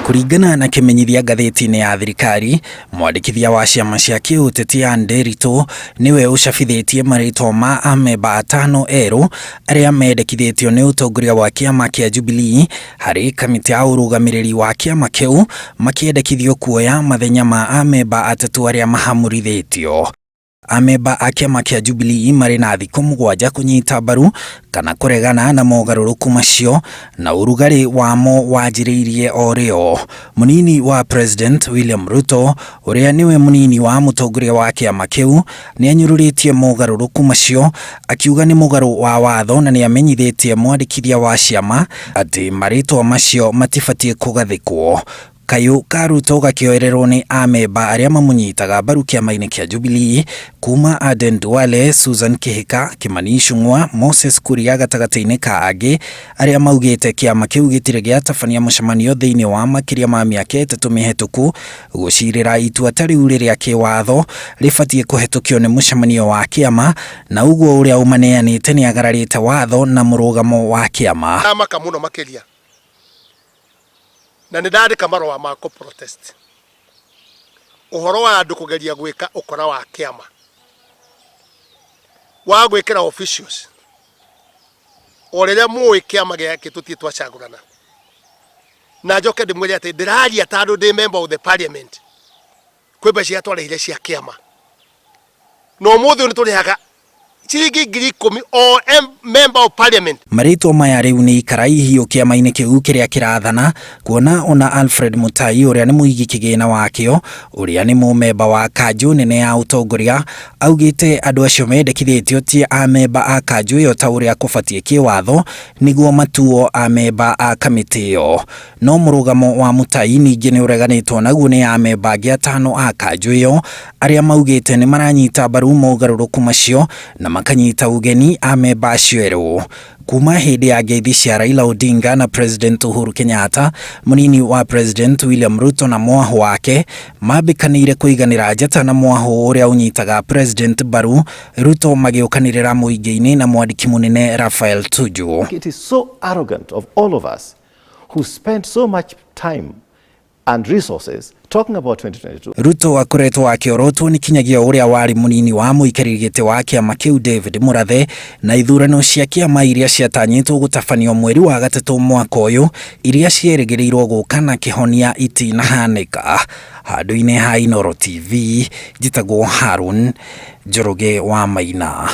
Kũringana na kĩmenyithia ngathĩti-inĩ ya thirikari, mwandĩkithia wa ciama cia kĩũteti Ann Nderitu nĩwe ũcabithĩtie marĩtwa ma amemba atano erũ arĩa mendekithĩtio nĩ ũtongoria wa kĩama kĩa Jubilee harĩ kamĩtĩ ya ũrũgamĩrĩri wa kĩama kĩu makĩendekithio kuoya mathenya ma amemba atatũ arĩa mahamũrithĩtio. Amemba a kĩama kĩa Jubilee marĩ na thikũ 7 kũnyita mbaru kana kũregana na mogarũrũku macio na ũrugarĩ wamo wanjĩrĩirie o rĩo. Mũnini wa President William Ruto ũrĩa nĩwe mũnini wa mũtongoria wa kĩama kĩu nĩ anyũrũrĩtie mogarũrũku macio akiuga nĩ mũgarũ wa watho na nĩ amenyithĩtie mwandĩkithia wa ciama atĩ marĩtwa macio matibatiĩ kũgathĩkwo. Kayũ ka Ruto gakĩoererwo nĩ amemba arĩa mamũnyitaga mbaru kĩama-inĩ kĩa Jubilee kuma Aden Duale, Susan Kihika, Kimani Ichung'wa, Moses Kuria gatagatĩ-inĩ ka angĩ arĩa maugĩte kĩama kĩu gĩtirĩ gĩatabania mũcemanio thĩinĩ wa makĩria ma mĩaka 3 mĩhetũku gũcirĩra itua ta rĩu rĩrĩa kĩwatho rĩbatiĩ kũhetũkio nĩ mũcemanio wa kĩama na ũguo ũrĩa ũmaneanĩte nĩ agararĩte watho na mũrũgamo wa kĩama. Ndamaka mũno makĩria na nĩ ndandĩka marũa ma kũ protest ũhoro wa andũ kũgeria gwĩka ũkora wa kĩama wa gwĩkĩra officials o rĩrĩa mũĩ kĩama gĩake tũtirĩ twacagũrana na njoke ndĩmwĩre atĩ ndĩraria tondũ ndĩ member of the parliament kwĩ mbeca iria twarĩhire cia kĩama na ũmũthĩ ũyũ nĩ tũrĩhaga ciringi 10,000 o member of parliament. Marĩtwa maya rĩu nĩ ikara ihiũ kĩama-inĩ kĩu kĩrĩa kĩrathana kuona ona Alfred Mutai ũrĩa nĩ mũigi kĩgĩna wakĩo ũrĩa nĩ mũmemba wa kanjũ nene ya ũtongoria augĩte andũ acio mendekithĩtio ti amemba a kanjũ ĩyo ta ũrĩa kũbatiĩ kĩwatho nĩguo matuo amemba a kamĩtĩ ĩyo. No mũrũgamo wa Mutai ningĩ nĩ ũreganĩtwo naguo nĩ amemba angĩ atano a kanjũ ĩyo arĩa maugĩte nĩ maranyita mbaru mogarũrũku macio na makanyita ũgeni amemba acio erũ. Kuma hĩndĩ ya ngeithi cia Raila Odinga na President Uhuru Kenyatta, mũnini wa President William Ruto na mwahũ wake mambĩkanĩire kũiganĩra njata na mwahũ ũrĩa ũnyitaga President mbaru, Ruto magĩũkanĩrĩra mũingĩ-inĩ na mwandĩki mũnene Raphael Tuju. It is so arrogant of all of us who spent so much time and resources talking about 2022. Ruto akoretwo akĩorotwo nĩ kinyagia ũrĩa warĩ mũnini wa mũikarĩri gĩtĩ wa kĩama kĩu David Murathe na ithurano cia kĩama iria ciatanyĩtwo gũtabanio mweri wa gatatũ mwaka ũyũ iria cierĩgĩrĩirwo gũka na kĩhonia itinahanĩka. Handũ-inĩ ha Inooro TV, njĩtagwo Harun Njoroge wa Maina.